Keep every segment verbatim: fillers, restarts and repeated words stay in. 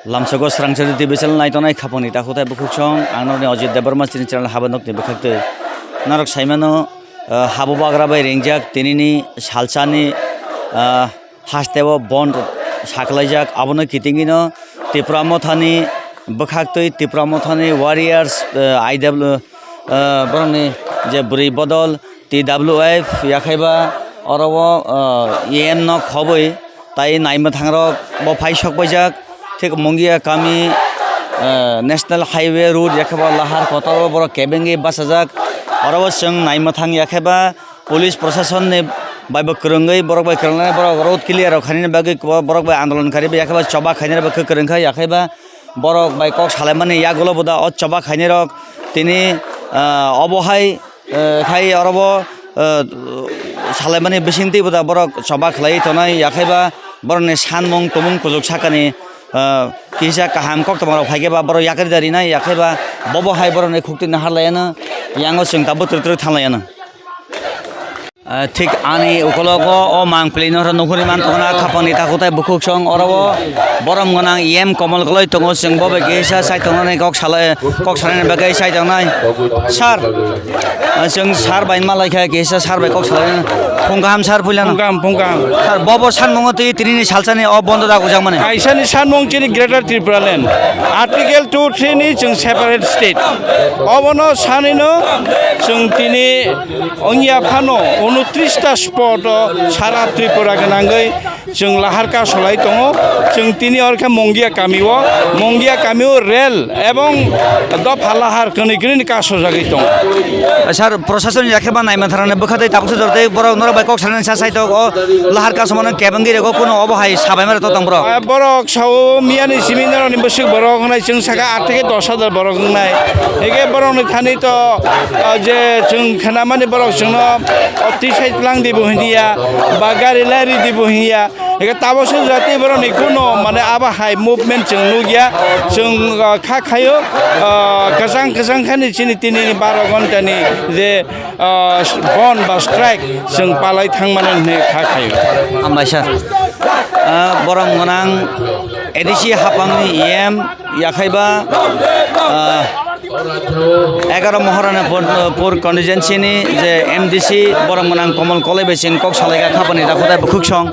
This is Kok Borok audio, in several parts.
Lamsogo Srangchari T V channel naitongnai khapangni takhuk tei bukhuksong, ang norokni Ajit Debbarma chini channel haba nokni bwkhaktwi. Norok saimano, ah, habo bagra bai ringjak tinini salsani, ah, hasteo bond saklaijak, abono kitingino Tipra Mothani bwkhaktwi, Tipra Mothani warriors, ah, I W, ah, borokni je bwrwi bodol, T W F yakhaiba oro o, ah, E M no khobwi tai naimwthangrok bo phai sokpaijak, thik Mungia kami, ah, National Highway road yakhaiba lahar kotor o borok kebengwi bachajak. Oro o chwng naimwthang yakhaiba police proshasonni bai bo kwrwngwi borok bai kwrwngnai, borok road clear rok khainani bagwi borok bai andolon khaiwi yakhaiba choba khainani bagwi kwrwngkha yakhaiba. Borok bai kok salaimani yagulo bo da o choba khainai rok tini, ah, obo hai, eh, khai oro bo, eh, salaimani bisingtwi bo da borok choba khlai tongnai yakhaiba borokni sanmung tumung kuchuk sakani, eh, kisa kaham koktwma rok phaikhe ba borok yakari da rinai yakhaiba bobo hai borokni khuktwi naharlaiano yango chwng tabuk twrwk twrwk thanglaiano. Ah, thik ani ukologo o mangpili no nukuri man tongna khapangni takhuk tei bukhuksong oro o borom gwnang E M Komol Koloi tongo, chwng bo bai kisa sai tongnani kok salai, kok salaini bagwi sai tongnai. Sir, ah, chwng sir bai ma lai kha kisa sir bai kok salai. Phung kaham sir puilano. Phung kaham, phung kaham. Sir, bobo sanmungo twi tinini salsani o bondo da gujak mani. Kaisani sanmung chini Greater Tripura Land. Article two three ni chwng separate state. Obono sanino chwng tini Wngya phano unutris ta spot o sara Tripura gwnangwi chwng lahar kasolai tongo. Chwng tini oro khe Mongia kami o, Mongia kami o rel ebong dopha lahar kwnwi kwnwi ni kasojagwi tongo. Sir, proshasoni yakhe ba naima tharani bwkha tei tabuksa jora tei borok norok bai kok sanani sa saitok o lahar kasomano kebengwi rego, kuno obo hai sabaima rok tong borok. Ah, borok sao miyani simi norokni bwswk borok wngnai chwng saka aat theke dos hajar borok wngnai. Hingke borokni thani to, ah, je chwng khnamani borok chwngno, oh, twi sai tlang di bo hindiya, ba gari lari di bo hindiya. Hingke tabuksa jora tei borokni kuno mane abo hai movement chwng nukya. Chwng, ah, kha khaio, ah, kwchang kwchang khani chini tini ni baro ghonta ni je ah, bon ba strike chwng palai thangmani hwnwi kha khaio. Hambai sir. Ah, borom gwnang A D C hapangni E M yakhaiba, ah, egaroh Maharani pur, pur constituency ni je M D C borom gwnang Komol Koloi bai chwng kok salaikha khapani dakhutai bukhuksong.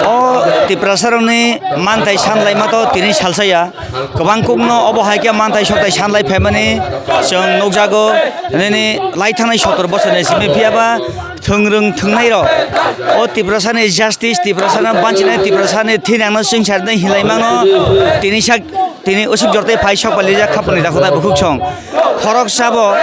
O Tiprasarokni manthai sanlaima to tini salsaya. Kwbang kokno obo hai khe manthai sokthai sanlai phaimani chwng nukjago. Nini lai thangnai sotor bosorni simi phiyaba thwngrwng thwngnairok o Tiprasani justice, Tiprasano banchinai, Tiprasani thinangno chwng sarnai hinlai mano. Tini sak, tini usuk jortwi phai sok pailijak khapani dakhutai bukhuksong. Khoroksabo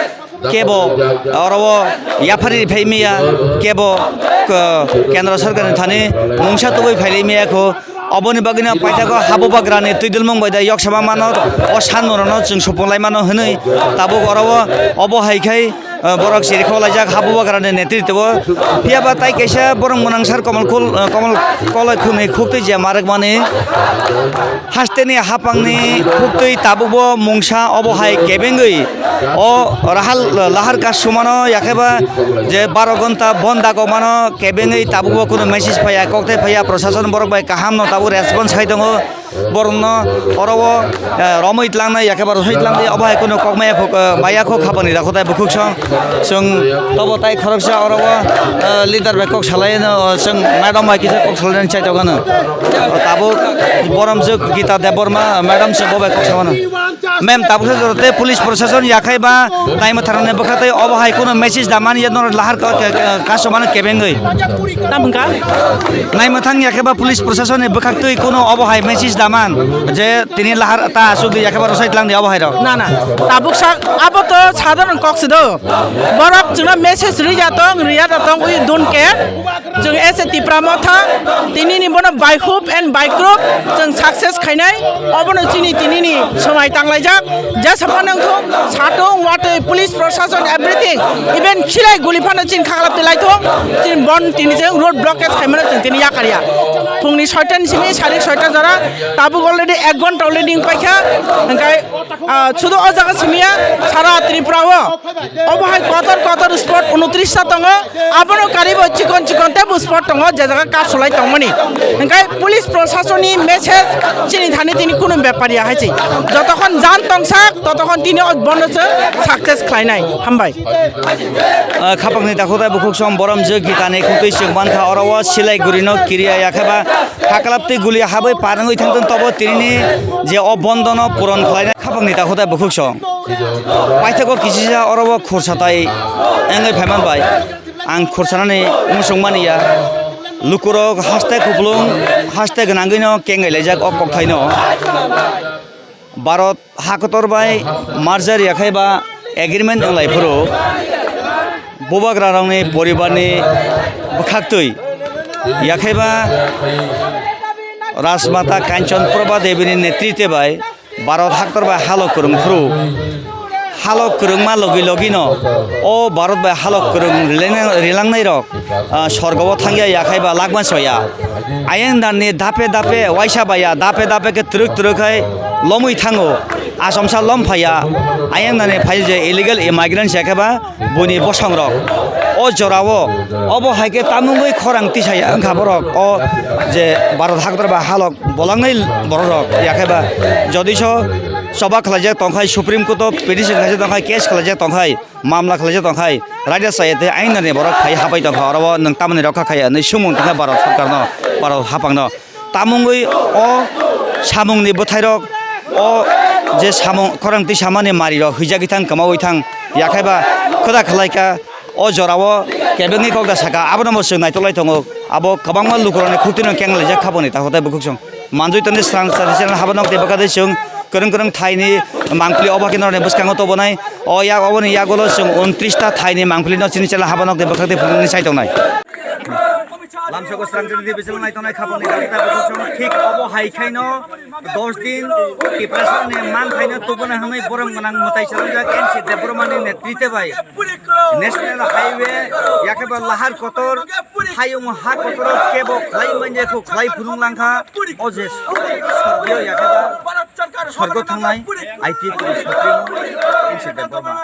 kebo oro o yapharwi phai maya, kebo k-, kendro sorkarni thani mungsa tubui phailai maya kho. Oboni bagwino paithago habubagrani twidulmung bai da yoksama mano, o sanmung rokno chwng supung lai mano hwnwi tabuk oro o obo hai khai, eh, borok chirikhok laijak habubagrani netritwo. Phiyaba tai kaisa borok mwnangsar Komol Kul-, eh, Komol Koloi khwnwi khuktwi je marwkmani hasteni hapangni khuktwi tabukbo mungsa obo hai kebengwi o rahal lahar kasumano yakheba je baro gonta bon dagokmano kebengwi tabukbo kunu message phaiya, kokthai phaiya, prosason borok bai kahamno tabuk response khai tongo. Borokno oro o, eh, romwi tlangnai yakheba rosoi tlangdi obo hai kunu kok maya kho, eh, maya kho khapani dakhutai bukhuksong. Chwng tobo tai khoroksa oro o, eh, leader bai kok salaino, chwng madam bai kisa kok salainani chai tongano. Tabuk borom je Gita Debbarma madam se bo bai kok salano. Mem, tabuksa jora tei police prosason yakhai ba naima tharani bwkha tei obo hai kunu message da mani ya norok lahar ka-, ka-, ka-, kasomano kebengwi. Tamo wngkha? Naima thang yakhai ba police prosasonni bwkhak twi kunu obo hai message da man je tini lahar ta asuk di yakhai ba rosai tlang di obo hai rok. Na, na. Tabuksa abo to sadharon kok se do. Borok chwngno message rwya tong, rwya da tong, we don't care. Chwng as a Tipra Motha, tinini bono by hook and by crook chwng success khainai. Obono chini tinini swmai tanglaijak. Jesa phano wngthung, satung, watwi, police, prosason, everything. Even khilai guli phano chini khaklap twlai thung. Chini bon tini je road blockade khaimano chwng tini yakarya. Phungni soita ni simi sarik soita jora Tabuk already ek ghonta already wng paikha, hwnkhe, ah, sudu o jaga simiya sara Tripura o. Obo hai kotor kotor spot unotris ta tongo, abono karibo chikon chikon tebo spot tongo, je jaga kasolai tongmani. Hwnkhe police proshasonni message chini thani tini kunu bepar ya hai se. Jotokhon jan tongsak, totokhon tini o bondo se success khlainai. Hambai. Ah, khapangni takhuk tei bukhuk song borom je Gitani khutui chwng mankha, oro o Silaiguri no kiriya yakheba haklap tei guli habwi parwngwi thangtong tobo tinini je o bondo no puron khlainai khapangni takhuk tei bukhuk song. Paithago kisisa oro o khursa tai wngwi phaiman bai ang khursanani muchung mani ya. Lukurok haste kupulung haste gwnangwi no kengai laijak o kokthaino. Bharot hakotor bai merger ya khai ba agreement wng lai phuru bubagra rokni poribar ni bwkhaktwi ya khai ba Rajmata Kanchan Prabha Devi ni netritwe bai Bharot hakotor bai halok kwrwng phuru halok kwrwngma logi logi no o Bharot bai halok kwrwng rilangnai rok ah, sorgo o thangya ya khai ba lakma soya. Ayang dan ni dape dape waisa baya dape dape ke twrwk twrwk khai lomwi thango. Asomsa lom phaiya. Ayang dan ni phai je illegal immigrants ya khai ba buni bosong rok. O jora o obo hai khe tamungwi khorang tisaya wngkha borok. O je Bharot hakotor ba halok bolangnai borok rok ya khai ba jodi so choba khlaijak tong khai Supreme Court o petition khaijak tong khai case khlaijak tong khai. Mamla khlaijak tong khai, raida chaya tei ainani borok phai hapai tong kha, oro o nwng tamoni rokha khai ya hinwi swngmung tong kha Bharot sorkarno, Bharot haphangno. Tamungwi o samungni bwthairok, o je samung khorang twi samani marirok huijagwi thang, kwmawi thang, yakhaiba kwda khlai kha, o jorao kebengwi kok da saka, abono bo chwng naitolai tongo, abo kwbangma lukurokni khuktwino kenglaijak kha boni takhuk tei bukhuksong. Manjui tongni srang srang channel haba nok de bwkha de chwng kwrwng kwrwng thaini mangpili oba khe norokni bwskango tobonai. O yak oboni yagulo chwng untris ta thaini mangpili no chini channel haba nok de bwkha de phunukni sai tongnai. Lamsoko srang chini division nai tongnai khapangni dakta bwkha chwng thik obo hai khaino dos din Tiprasani man khaino tubuna hwnwi borom gwnang mwtai chwrwngjak N C Debbarmani netrite bai National Highway yakheba Lahar Kotor hayung ha kotoro kebo khlai manya kho khlai phunuk langkha. O je sorgio yakheba sorgo thangnai I P F ni sorgio N C Debbarma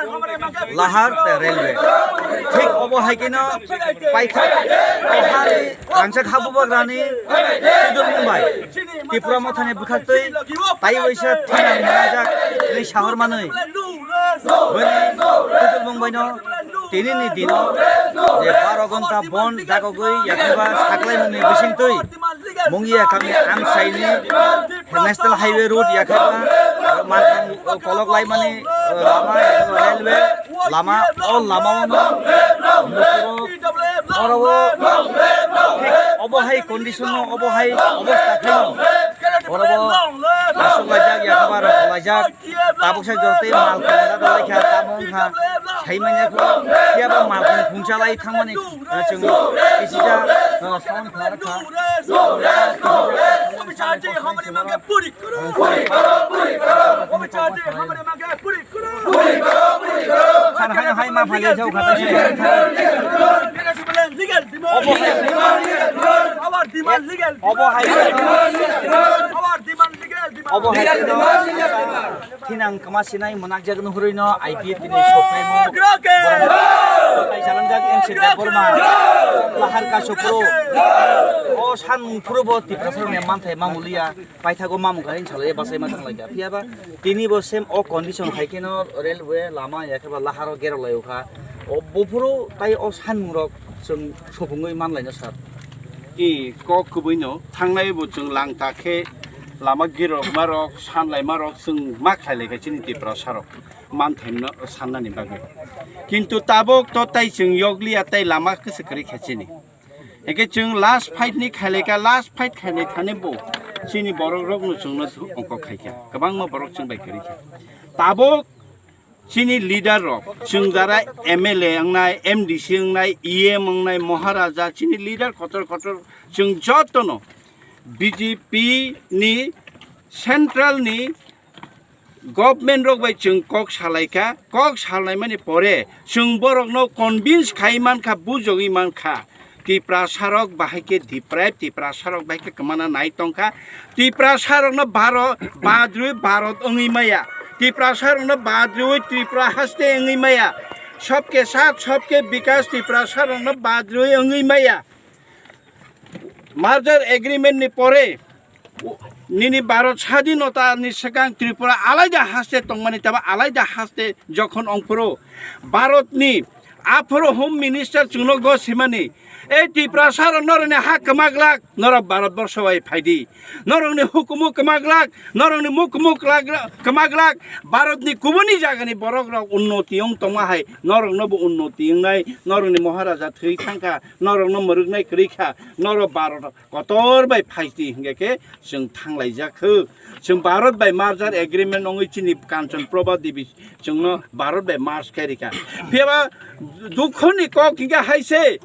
Lahar te railway. Thik obo hai khe no paithak o hani rangchak habubagrani Twitter Mumbai Tipra Mothani bwkhaktwi tai waisa thinang manajak ni sahor manwi. Bini Twitter Mumbai no Tini ni dino je baro ghonta bon dagogwi yakheba saklaimungni bisingtwi Mungia kami Amsaini National Highway Road yakheba Markhang kolok laimani lama railway lama o lama o no oro o obo hai condition no obo hai obostha khaino oro o asuk laijak yakheba rok laijak. Tabuk sa jotei mal khum da lai kha, tabuk kha. Sai manya kho, phiya ba mal khum khum cha lai thang mani, chwng kisija, sound khwna kha. Khan hai hai ma phai jau kha. Obo hai. Obo hai. Obo hai. Thinang kwma sinai mwnakjak nuhurwi no I P F ni sophaimung. Borok tai chalangjak M C Debbarma. Lahar Kasupro. O sanmung phuru bo Tiprasa rokni manthai mamuliya. Paithago mamung kha hinsalai bachai ma thanglaikha. Phiya ba tini bo same o condition hai kheno railway lama yakheba laharo gerok lai kha. O buphuru tai o sanmung rok chwng sopungwi manlaino sir. I kok kubui no thangnai bo chwng lang ta khe lama girokma rok sanlaima rok chwng ma khlai lai kha chini Tiprasa rok manthaino sannani bagwi. Kintu tabuk to tai chwng yokliya tai lama kwchwk kwrwi kha chini. Hingke chwng last fight ni khlai lai kha, last fight khlai thani bo chini borok rok no chwngno ongkok khai kha, kwbangma borok chwng bai kwrwi kha. Tabuk chini leader rok, chwng jara M L A wngnai, M D C wngnai, E M wngnai, Maharaja, chini leader kotor kotor chwng jotono B J P ni central ni government rok bai chwng kok salai kha, kok salai mani pore chwng borok no convince khai man kha, bujogwi man kha. Tiprasa rok bahai khe deprive, Tiprasa rok bahai khe kwmana nai tongkha. Tiprasa rokno Bharo-, badrwi Bharat wngwi maya. Tiprasa rokno badrwi Tripura haste wngwi maya. Sobke sath, sobke bikas Tiprasa rokno badrwi wngwi maya. Merger agreement ni pore nini Bharat sadhinota ni swkang Tripura alaida haste tongmani taba alaida haste jokhon ongphuru Bharat ni aphuru Home Minister chwngno go simani, "Ei Tiprasa rok norokni ha kwmaglak, norok Bharat borsho bai phaidi. Norokni hukumu kwmaglak, norokni mukhumu kwmaglak, Bharat ni kubuni jagani borok rok unnoti wng tongma hai, norokno bo unnoti wngnai, norokni Maharaja thwi thangkha, norokno mwrwknai kwrwi kha, norok Bharat kotor bai phaidi," hingke khe chwng thanglaijak kho. Chwng Bharat bai merger agreement wngwi chini Kanchan Prabha Devi chwngno Bharat bai merge khairikha. Phiyaba dukhoni kok hingke haise,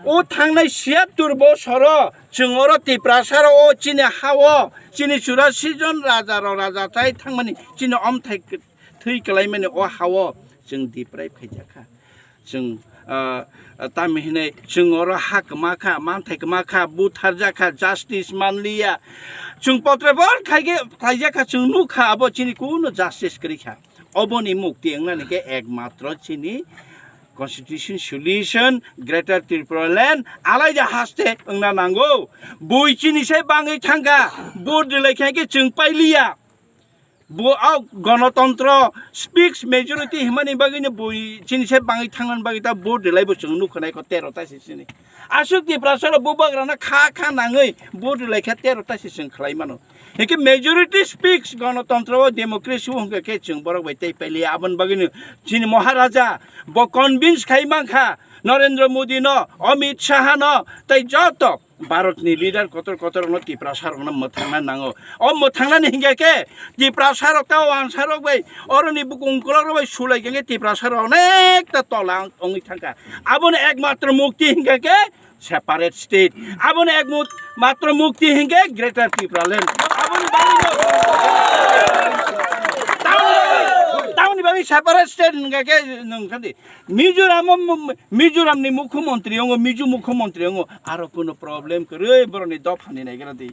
o thangnai siyattur bosoro chwng oro Tiprasa rok o chini ha-o chini churasi jon raja rok raja chai thangmani chini omthai thwi kwlaimani o ha-o chwng deprive khaijakha. Chwng, ah, ah, tamo hinwi chwng oro ha kwma kha, manthai kwma kha, butharjak kha, justice manliya. Chwng potre bor khaikhe khlaijak kha, chwng nuk kha abo chini kuno justice kwrwi kha. Oboni mukti wngnani khe ekmatro chini constitution solution, Greater Tripura Land, alaida haste wngna nango. Bui chini sai bangwi thangkha, vote rwlai kha khe chwng pailiya. Bo o gonotontro speaks majority himani bagwi no bui chini se bangwi thangnani bagwi ta vote rwlai bo chwng nukha nai kho tero ta se chini. Aswk Tiprasa rok bubagra no kha kha nangwi vote rwlai kha tero ta se chwng khlai mano. Hingke majority speaks gonotontro o democracy o hingke khe chwng borok bai tei pailiya aboni bagwi no chini Maharaja bo convince khai mankha Narendra Modi no, Amit Shah no tei joto Bharat ni leader kotor kotor no Tiprasa rok no mwthangna nango. O mwthangnani hingke khe Tiprasa rok ta wansa rok bai oroni bukung ukolok rok bai sulai khe Tiprasa rok onek ta tola wngwi thangkha. Aboni ekmatro mukti hingke khe separate state. Aboni ekmatro mukti hingke Greater Tripura Land. Aboni bagwi no, tamoni, tamoni bagwi separate state hingke khe nung khadi. Mizoram o mu-, Mizoram ni mukhyamantri wngo, Mizo mukhyamantri wngo, aro kuno problem kwrwi boroni dophani naigra di.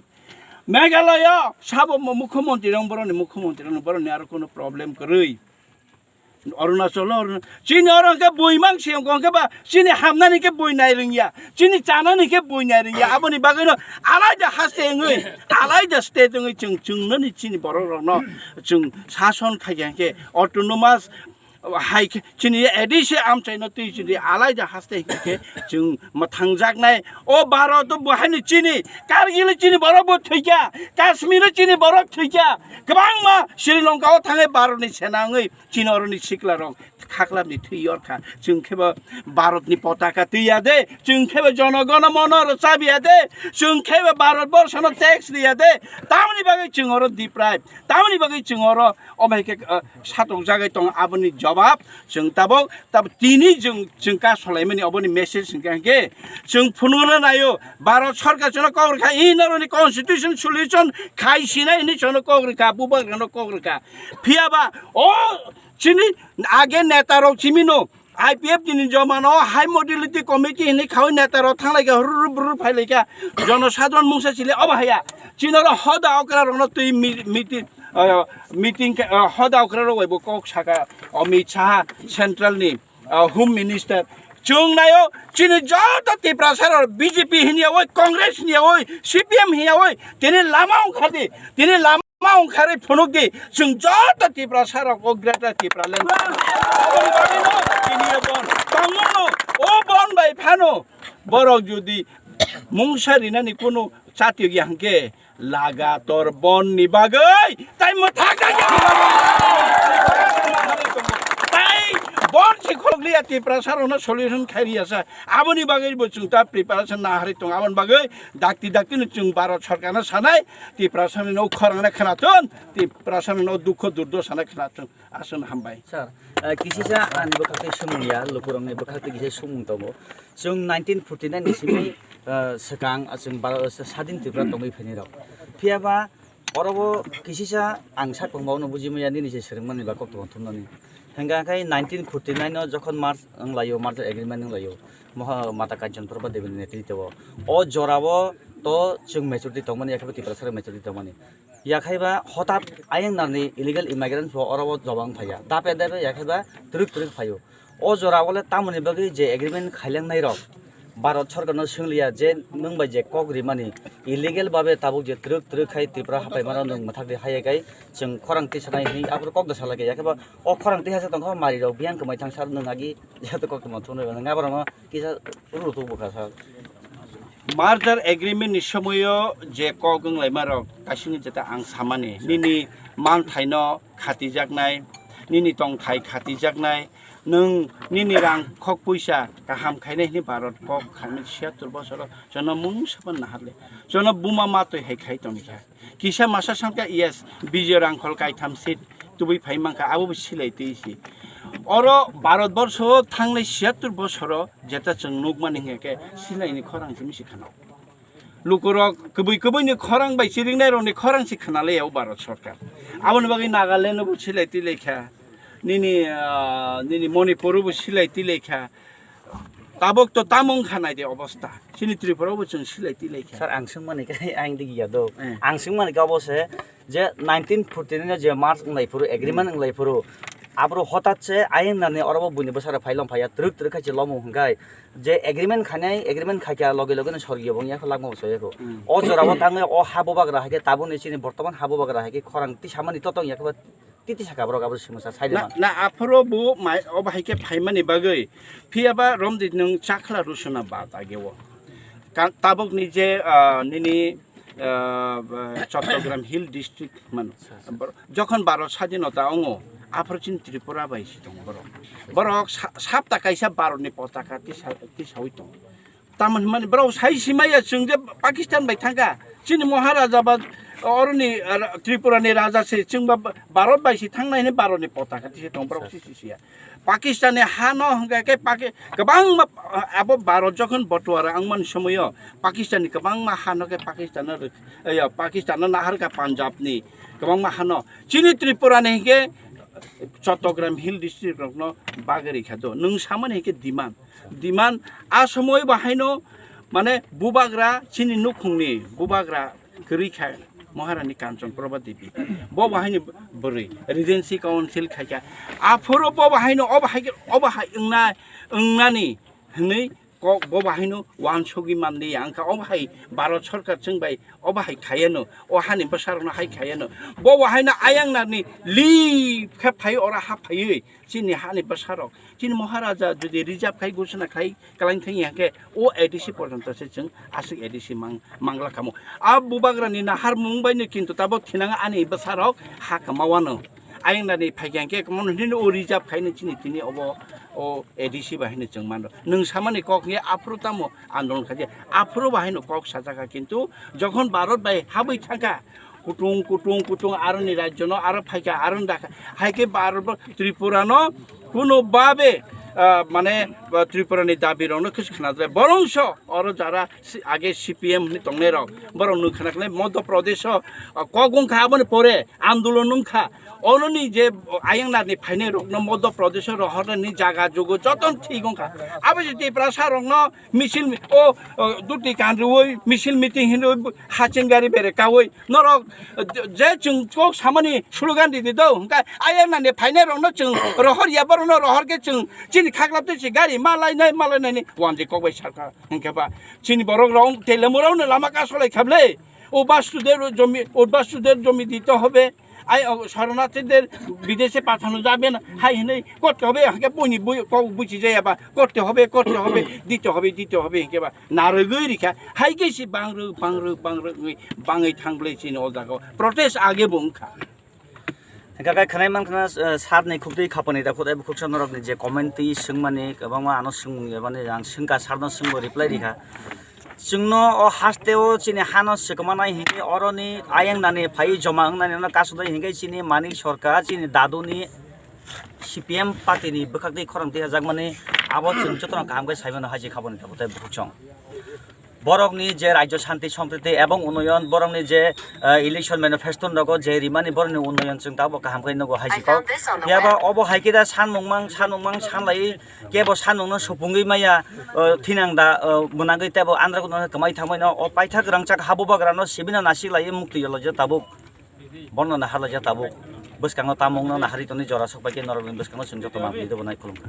Meghalaya sabo mu-, mukhyamantri wng boroni mukhyamantri wng boroni aro kuno problem kwrwi. Arunachal o, Aruna-, chini oro hwnkhe bui mang se wngkha hwnkhe ba chini hamnani khe bui nai rwngya, chini chanani khe bui nai rwngya, aboni bagwino alaida haste wngwi, alaida state wngwi chwng chwngnani chini borok rokno chwng sason khaikha hwnkhe autonomous hai khe chini A D C amchaino twi chini alaida haste hingkhe chwng mwthangjaknai. O Bharat o bo haino chini, Kargil chini borok bo thwikha, Kashmir chini borok thwikha, kwbangma Sri Lanka o thangwi Bharat ni sena wngwi chini oroni sikla rok khaklap ni thwi yorkha. Chwng khe bo Bharat ni potaka twiya de, chwng khe bo jono gono mono rwchapya de, chwng khe bo Bharat borsho no tax riya de, tamoni bagwi chwng oro deprive, tamoni bagwi chwng oro omo hai khe, ah, satokjagwi tongo, aboni jobab chwng tabok, tab-, tini chwng, chwng ka solaimani oboni message hwnkha hwnkhe chwng phunukna naio, Bharat Sarkar chwngno kok rwkha, "I norokni constitution solution khai sinai," hinwi chwngno kok rwkha, bubagrano kok rwkha. Phiyaba o chini age netarok chimino I P F T ni jomano high modality committee hinwi khawi netarok thanglaikha, hurur burur phailaikha, jonosadharon mungsa chili obo haya. Chini oro hoda okra rokno twi mi-, meeting, ah, meeting khe, ah, hoda okra rok bai bo kok saka Amit Shah central ni, ah, home minister. Chwng naio chini joto Tiprasa rok B J P hinya oi, Congress hinya oi, C P M hinya oi, tini lama ongkhadi, tini lama ongkharwi phunukdi, chwng joto Tiprasa rok o Greater Tripura Land. Aboni bagwino tini o bon, tongmano o bon bai phano borok jodi mungsa rinani kunu chati ya hwnkhe, lagator bon ni bagwi tai mwthak jagya. Tai bon si khulukliya Tiprasa rokno solution khairiya sa. Aboni bagwi bo chwng ta preparation naharwi tongo. Aboni bagwi dakti dakti no chwng Bharat Sarkar no sanai, Tiprasa ni no khorang na khwnathun, Tiprasa ni no dukho durdo sanai khwnathun. Aswk hambai. Sir, eh, kisisa ani bwkhak tei sumung ya, lukurokni bwkhak tei kisa sumung tongo. Chwng nineteen forty nine ni simi, eh, swkang, ah, chwng Bharo-, sa-, sadin Tripura tongwi phainai rok. Phiyaba oro bo kisisa ang sak tongbaono buji maya nini se swrwngmani ba kok tong thumnani. Hingkha khe nineteen forty nine o jokhon merge wnglaio, merger agreement wnglaio, moha mata Kanchanprabha Devi ni netrito o. O jora o to chwng majority tongmani, yakhe bo Tiprasa rok majority tongmani. Yakhe ba hotat ayang narni illegal immigrant bo oro o joma wng phaiya. Dape dape yakhe ba twrwk twrwk phaio. O jora o le tamoni bagwi je agreement khailang nai rok, Bharat sorkar no swngliya je nwng bai je kok rimani, illegal babe tabuk je twrwk twrwk khai Tripura hapai mano nwng mwthak di haiya kai chwng khorang tisanai hwnwi aphuru kok da salai khe, yakhe ba o khorang tisa tongkha mari rok biyang kwmai thang sar nwng agi joto kok tongma thunwi nwng aborok no kisa ru tuk bwkha sar. Merger agreement ni somoyo je kok wng lai ma rok kaising jeta ang samani nini manthai no khatijaknai, nini tongthai khatijaknai, nwng nini rang khok puisa kaham khainai hwnwi Bharat kok khainai siyattor bosoro jono mungsa ban naharle, jono buma matwi hai khai tongkha. Kisa masa sankha, yes, Bijoy Rangkhol kaitham seat tubui phai mankha, abo bo silai twi si. Oro Bharat borsho thangnai siyattor bosoro jeta chwng nukmani hwnkhe silaini khorang simi si khana. Lukurok kubui kubui ni khorang bai chiringnai rok ni khorang si khana le o Bharat sorkar. Aboni bagwi Nagaland bo silai twi lai kha. Nini, ah, nini Manipur bo silai twi lai kha. Tabuk to tamo wngkha nai de obostha. Chini Tripura bo chwng silai twi lai kha. Sir, ang swngmani khe ang dik ya do. Eh. Ang swngmani khe obo se je nineteen forty nine je merge wng lai phuru, agreement wng lai phuru. Abro hotat se ayang nani oro bo buini bwsara phai lom phai ya, twrwk twrwk khai se lomo hwnkhe. Je agreement khainai, agreement khaikha loge loge no sorgiyo bo wngya khe lagma bo soyakho. Hmm. O jora o tangwi o ha bubagra hai khe tabukni chini bortoman ha bubagra hai khe khorang tisamani totong ya khe ba titi saka borok abo swngsa sai de na, man. Na aphuru bo mai, o bahai khe phaimani bagwi. Phiya ba romdi nwng chakla rusuna ba dagi o. Ka-, tabukni je, ah, nini, ah, ba, Chattogram Hill District mano. Sa, sa, sa. Bor-, jokhon Bharat sadhinota ongo, aphuru chini Tripura bai si tongo borok. Borok sa-, sapta kaisa Bharatni potaka tisa, tisawi tongo. Tamoni hwnmani borok sai simaya chwng je Pakistan bai thangkha. Chini Maharaja ba oroni, ah, Tripura ni raja se chwng ba Bharat bai si thangnai hwnwi Bharat ni potaka tisa tongo borok si si siya. Pakistan ni ha no hwnkha khe Paki-, kwbangma, ah, abo Bharat jokhon botuara wngmani somoyo Pakistan ni kwbangma ha no khe Pakistan no rwk-, eh, Pakistan no naharkha Punjab ni kwbangma ha no. Chini Tripura ni hwnkhe Chattogram Hill District rok no bagwi rikha do. Nwng samani hwnkhe demand. Demand a somoi bahaino mane bubagra chini nukhungni bubagra kwrwi kha Maharani Kanchan Prabha Devi. Bo bahaini bwrwi Regency Council khaikha. Aphuru bo bahaino o bahai, o bahai wngna, wngnani hwnwi kok bo bahaino wansugwi manliya. Wngkha o bahai Bharat Sarkar chwng bai o bahai khaiano, o hani bwsarokno hai khaiano. Bo bahaino ayang narni lip khe phai ora ha phaiwi chini hani bwsarok. Chini Maharaja jodi reserve khai, gusuna khai, kwlain thangya khe o A D C porjonto se chwng aswk A D C mang-, mangla kamo. A bubagrani naharmung baino kintu tabok thinang ani bwsarok ha kwmawano. Ayang nani phaikha khe kwmawno hwnwi o reserve khaino chini tini obo o A D C bai hwnwi chwng mano. Nwng samani kok hinkhe aphuru tamo andolon khaidi. Aphuru bahaino kok sajakha kintu jokhon Bharat bai habwi thangkha, kutung, kutung, kutung, aroni rajyo no aro phaikha, aroni dakha. Hai khe Bharat bo Tripura no kuno babe, ah, mane, ah, Tripura ni dabi rok no kis khna jai. Borongso oro jara si-, age C P M ni tongnai rok, borok no khna khnai Madhya Pradesh o, ah, kok wngkha aboni pore andolon wngkha. Ono ni je ayang nani phainai rok no Madhya Pradesh o rohor ni jaga jugo joton thik wngkha. Abo je Tiprasa rok no misil mi-, o, o, duti kan rwui, misil meeting hinwi, haching gari bere kaui, norok, eh, je chwng kok samani slogan ridi do, hwnkhe ayang nani phainai rokno chwng rohor ya, borokno rohor khe chwng chini khaklap twi si gari ma lainai, ma lainai ni wanjwi kok bai sarkha, hwnkhe ba chini borok rok telemurokno lama kasolai khablai, o Bastuder jomi, o Bastuder jomi dito hobe, Ai, o, শরণার্থীদের বিদেশে পাঠানো যাবে না, hai hinwi korte hobe, hwnkhe buini bui-, kok buchi jaya ba, korte hobe, korte hobe, dite hobe, dite hobe, hwnkhe ba narwgwi rikha, hai khe si bangrwk, bangrwk, bangrwk wngwi bangwi thang bwlai chini o jaga o protest age bo wngkha. Hwnkhe khe khwnai mankha, eh, sir ni khukti khapani da khudai bukhuk sa norok ni je comment twi swngmani kwbangma ano swngmung ebani ang swngkha sir no swngbo reply rikha. Chwngno o haste o chini hano swkmanai hinwi oroni ayang nani phaiwi joma wngnani no kasudai hinkhe chini Manik Sarkar chini daduni C P M party ni bwkhak twi khorang twi hajakmani abo chwng jotono kaham khe saimano hai se khaboni tabuk tei bukhuk chwng. Borokni je Rajya Shanti Sampriti ebong Unnoyon, borokni je, eh, election manifesto nogo je rimani borokni unnoyon chwng tabuk kaham khe nogo hai sikok. Phiya ba obo hai khe da sanmung mang, sanmung mang sanlai kebo sanmung no supungwi maya, eh, thinang da, eh, mwnangwi tebo andra kuno kwmai thangmai no o paithak rangchak habubagra no sibina nasik lai mukti yolo je tabuk. Borno naharlaijak tabuk. Bwskango tamungno nahari toni jora sokpai khe norokni bwskango chwng joto mangpili rwbo nai khulumkha.